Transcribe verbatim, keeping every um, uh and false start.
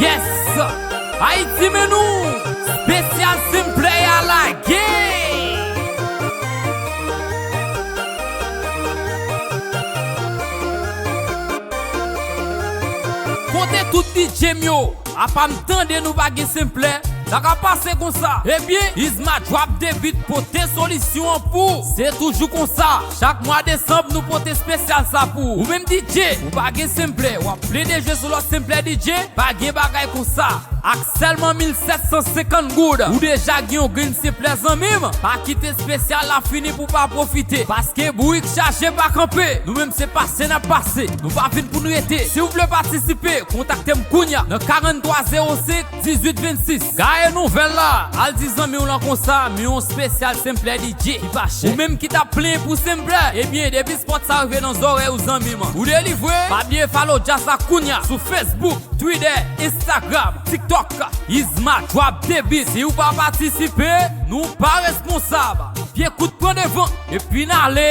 Yes! Ayiti men nou! Spesyal Senplè a lage! Kote tout D J m yo? Apa m tande nou pa gen Senplè? Sa ka pase konsa. Ebyen, Isma Drop the Beat pote solisyon an pou ou. Se toujou konsa. Chak mwa desanm, nou pote spesyal sa pou ou. Ou menm D J, ou pa gen Senplè, w ap plede jwe sou lòt Senplè D J, pa gen bagay konsa. Ak sèlman mil sèt san senkant goud, ou deja gen yon grenn Senplè zanmi m. Pa kite spesyal la fini pou w pa pwofite. Paske bourik chaje pa kanpe. Nou menm se pase n ap pase. Nou pa vin pou n rete. Si w vle patisipe, kontakte m kounya nan karant twa zewo senk dizuit vennsis. Gaye nouvèl la, al di zanmi w lan konsa, men yon spesyal Senplè D J ki pa chè. Ou menm ki t ap plenyen pou Senplè, ebyen, depi spòt sa rive nan zòrèy ou zanmi m, ou delivre. Pa bliye follow djaz la kounya sou Facebook, Twitter, Instagram, TikTok, Isma Drop the Beat. Si w pa patisipe, nou pa responsab. Pye kout pran devan, epi n ale.